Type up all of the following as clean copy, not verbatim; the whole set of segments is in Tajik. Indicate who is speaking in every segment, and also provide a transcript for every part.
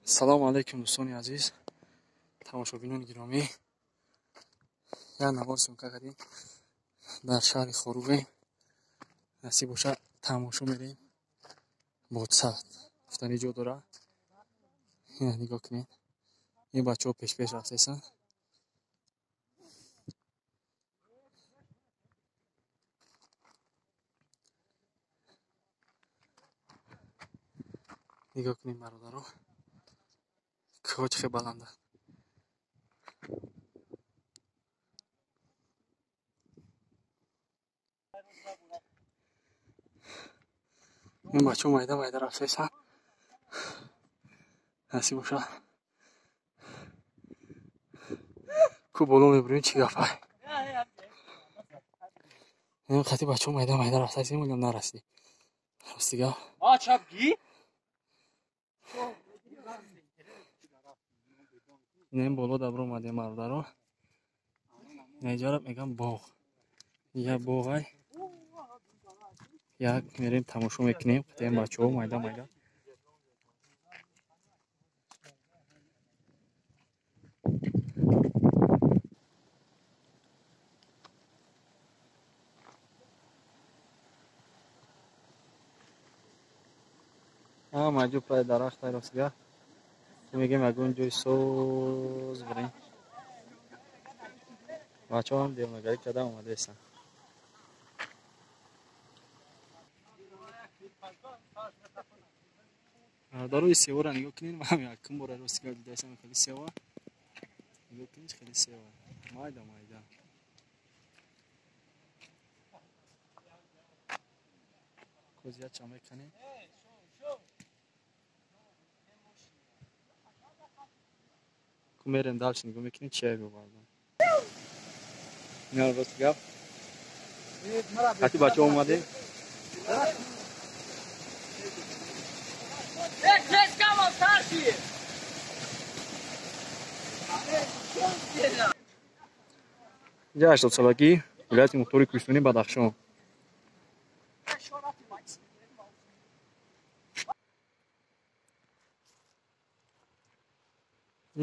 Speaker 1: Салому алайкум, дӯстони азиз, тамошобинони гиромӣ. Як навор съёмка кардем дар шаҳри Хоруғе. Насиб боша, тамошо мерем. Бодсад гуфтани ҷо дора. Ина нигоҳ кунед. Ин бачаҳо пешпеш рафтаистанд. Нигоҳ кунед, бародаро. Кӯҳҳо чӣ хел баланданд. Ин бачаҳо майда майда рафтаистанд. Насиб боша. Ку боло мебурем, чӣ гапай. Ин қати бачаҳо майда майда рафтаистем, олям нарасидем. Рости гап. Инем боло дабро омадем, бародаро. Инҷаро мегам боғ. Я боғай. Як мерем тамошо мекунем, қатием бачаҳо майда майда. Ҳама ҷо пай дарахт ай ростига. Мегем ягон ҷои соз бирем. Бачаҳо ҳам девонагарӣ карда омадаистанд. Бародарои севора нигоҳ кунед, ман якум бора ростига дидаистам хеле сева. Нигоҳ кунед, хеле сева. Майда майда. Козияча мекунем. Мерем дальше нигоҳ мекунем, чия бивардам. Ина рост гап. Қати бачаҳо омадем. Инҷа 80-солагӣ вилояти Мухтори Кӯҳистони Бадахшон.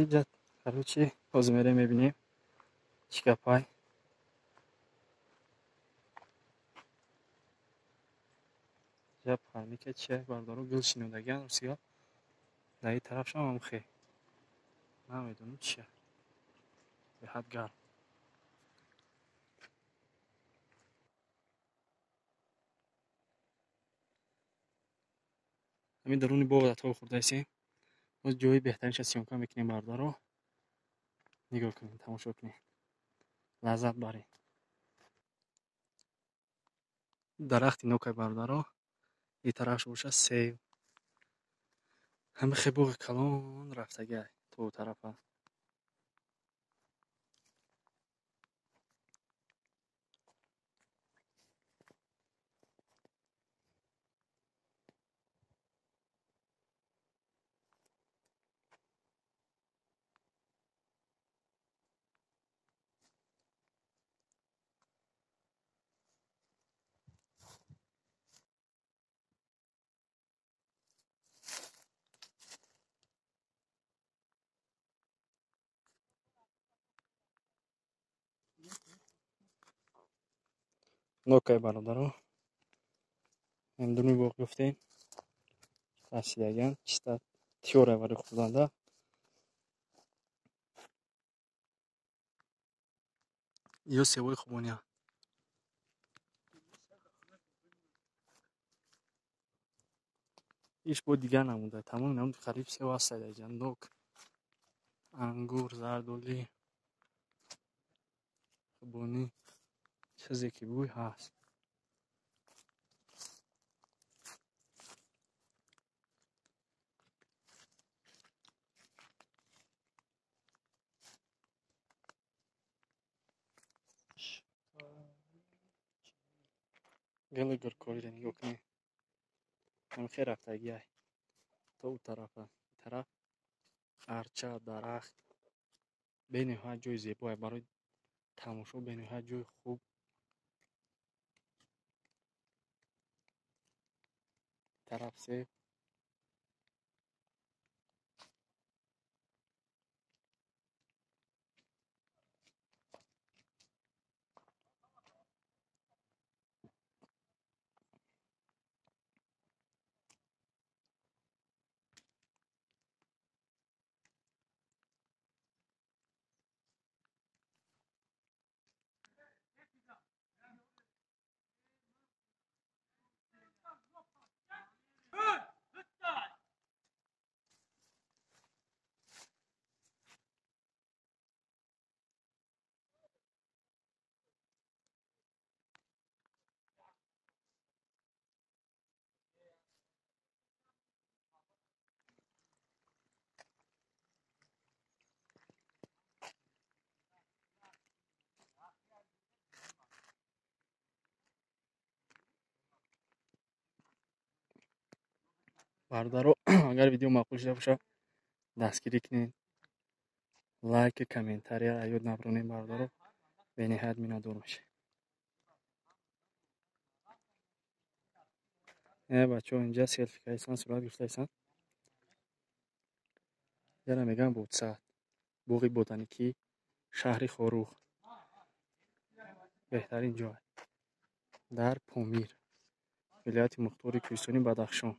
Speaker 1: Инҷа короче, ҳозир мерем мебинем чӣ гапай. Инҷа парника чия, бародаро, гул шинодагиан ростига. Дар ин тарафшам ҳам хе. Намедонам чия. Беҳад гарм. Ҳамин даруни боғ датҳо хӯрдаистем. Боз ҷои беҳтаринша съёмка мекунем, бародаро. Нигоҳ кунед, тамошо кунед. Лаззат баред. Дарахти нокай, бародаро. Ин тарафш боша себ. Ҳамин хел боғи калон рафтагиай то ӯ тарафа. Нокай, бародаро. Дуни боғ гуфтем. Расидаган, чиста тиёра барои хӯрданда. Ё севои хубония. Иш бо дигар намуда. Тамоми намуди қариб сева ҳастад инҷа. Нок, ангур, зардолӣ, хубонӣ, чизе ки бӯй ҳаст. Гули гуркориро нигоҳ кунед. Ҳамин хел рафтагиай то ӯ тарафа. Ин тараф арча, дарахт. Бениҳоят ҷои зебое барои тамошо, бениҳоят ҷои хуб. Тараф себ. Бародаро, агар видео маъқул шуда бошад, дастгирӣ кунед, лайк, комментария ёд набаронед, бародаро, бениҳоят миннатдор мешавем. Бачаҳо инҷа селфи кардасан, сурат гирифтаистанд. Яра мегӯям Ботсад, боғи ботаникии шаҳри Хоруғ. Беҳтарин ҷой дар Помир, вилояти мухтори кӯҳистони Бадахшон.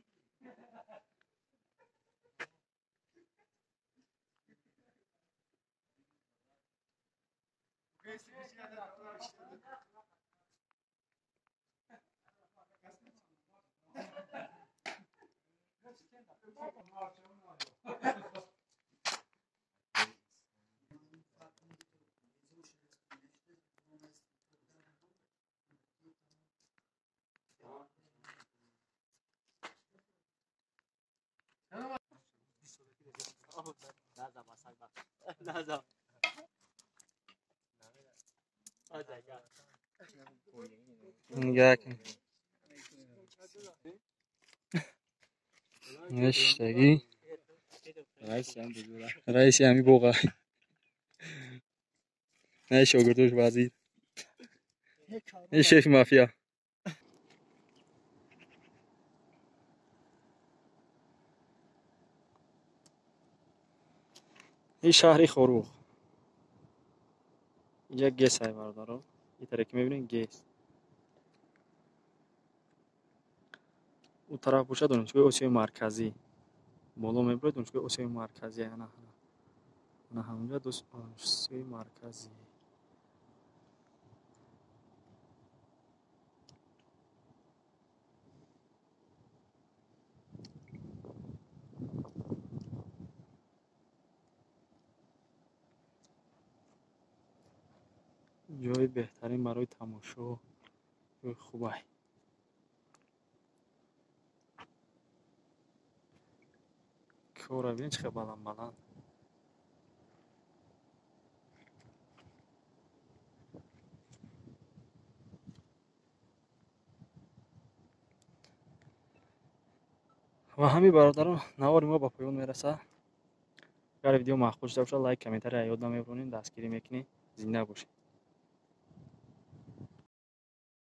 Speaker 1: Нигоҳ кун. Нештагӣ раиси ҳами боға. Не шогирдош вазир. Не шефи мафия. Ин шаҳри Хоруғ. Инҷа ГЭС ай, бародаро. Ин таре ки мебинед ГЭС. У тараф бошад донишгоҳи Осиёи Марказӣ. Боло мебурад донишгоҳи Осиёи Марказӣ. Ана ана ҳамонҷа Осиёи Марказӣ. Ҷои беҳтарин барои тамошо, ҷои хубай. Кӯҳро бинед чӣ қадр баланд баланд. Ва ҳамин, бародарон, навори мо ба поён мерасад. Агар видео маъқул шуда бошад, лайк, комментария ёд намебаронед, дастгирӣ мекунед. Зинда бошед.